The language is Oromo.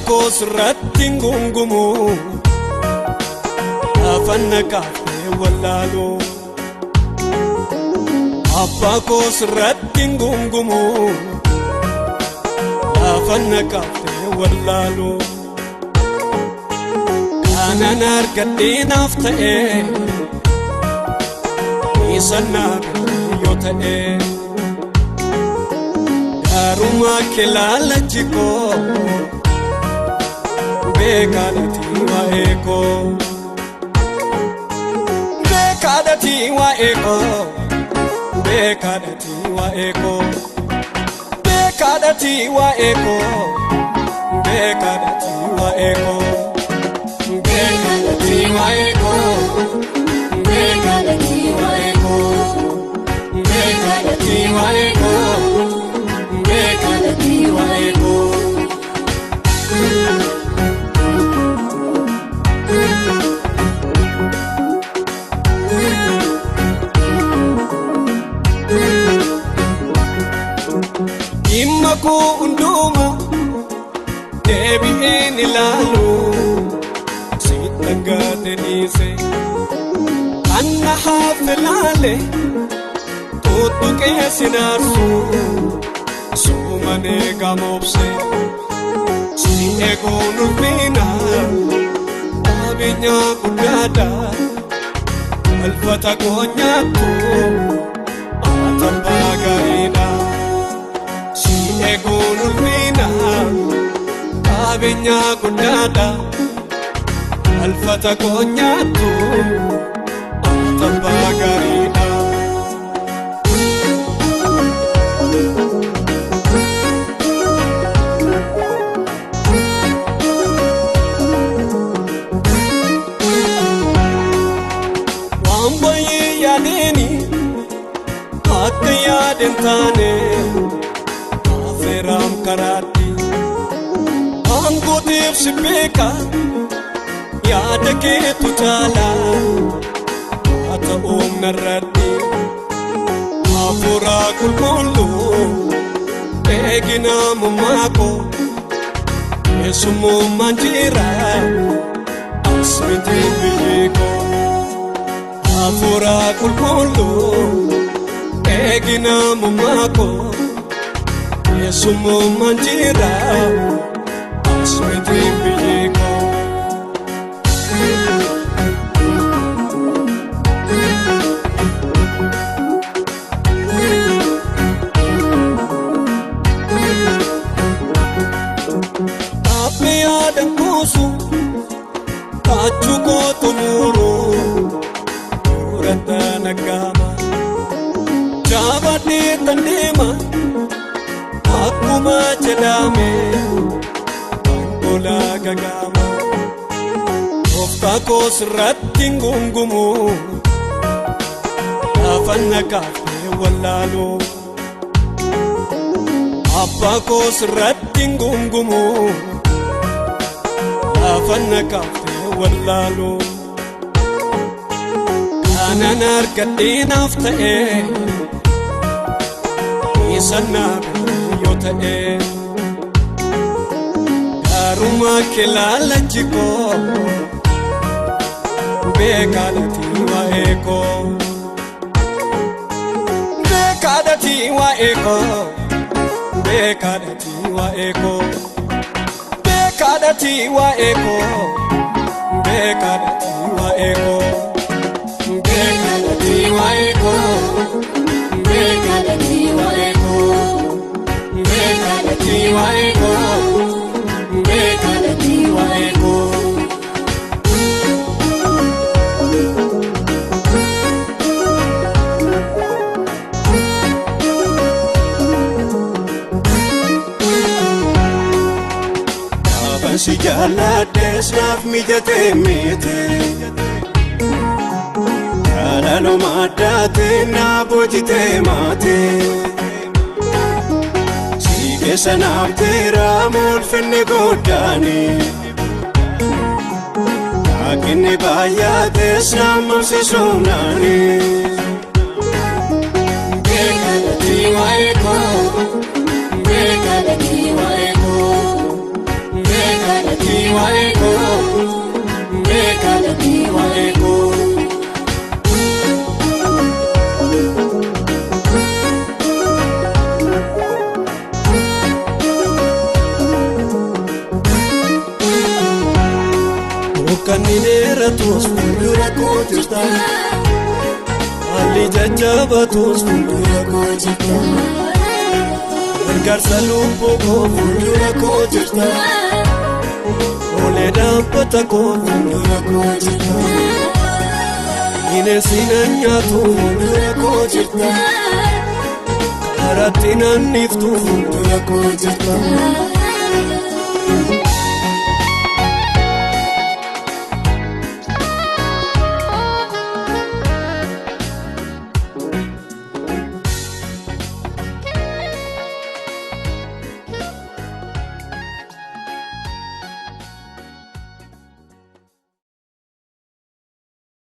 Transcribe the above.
Koosirratti ngungumu afanna kaafee wallaalu. Abbaa koosirratti ngungumu afanna kaafee wallaalu. Kanan argadhee naaf ta'ee isa naaf yoo ta'ee gaarummaa kee laalachi koo. Beekadhati waa'ee koo, beekadhati waa'ee koo, beekadhati waa'ee koo, beekadhati waa'ee koo, beekadhati waa'ee koo, beekadhati waa'ee koo, beekadhati waa'ee koo, beekadhati waa'ee koo, beekadhati waa'ee koo. Dhimma koo hundumaa deebi'een ilaalu si dhagaate dhiise kan na hafe laale tuttuqee si naarsu suumanee gamoobse si eeguun ulfina qabeenyaa guddaadha alfata koo nyaattu atabbaa gaariidha. Si eeguun ulfina qabeenyaa guddaadha alfata koo nyaattu atabbaa gaariidha. Waan baay'ee yaadeeni akka yaadeen taane. Afeeraam karaatti aangootiif si beeka yaada keetu caala haa ta'uun narratti hafuura qulqulluu eegina mummaa koo keessummaan jira as miti biyyi koo hafuura qulqulluu eegina mummaa koo. Yesuummaan jira as miti biyyi koo. Dhaabni yaada kuusu kaachuu kootu muuru duratti nagama jabaadhee tan deema. Akkuma jedhame dhangala'aa gagama gooftaa koosirratti ngungumu afanna kaafee wallaalu. Abbaa koosirratti ngungumu afanna kaafee wallaalu. Kanan argadhee naaf ta'ee isa naaf yoo ta'ee gaarummaa kee laalachi koo beekadhati waa'ee koo, beekadhati waa'ee koo, beekadhati waa'ee koo, beekadhati waa'ee koo, beekadhati waa'ee koo, beekadhati waa'ee koo, beekadhati waa'ee koo. Beekadhati waa'ee koo, beekadhati waa'ee koo. Si jaalladhees naaf mijatee miti. Jaaluma addaatiin na boojitee maatee si keessa naaf teera mul'inni guddaani. Rakkinni baay'atees na mamsiisuudhaani. Beeka gatii waa'ee koo, beeka gatii waa'ee koo, beeka gatii waa'ee koo, beeka gatii waa'ee koo. Dukkanni dheeratus fuuldura koo jirta. Haalli jajjaabatus fuuldura koo jirta. Gargaarsa lubbuu koo fuuldura koo jirta. Olee dhaabbata koo fuuldura koo jirta. Bineensi na nyaatu fuuldura koo jirta. Karatti naanniftu fuuldura koo jirta.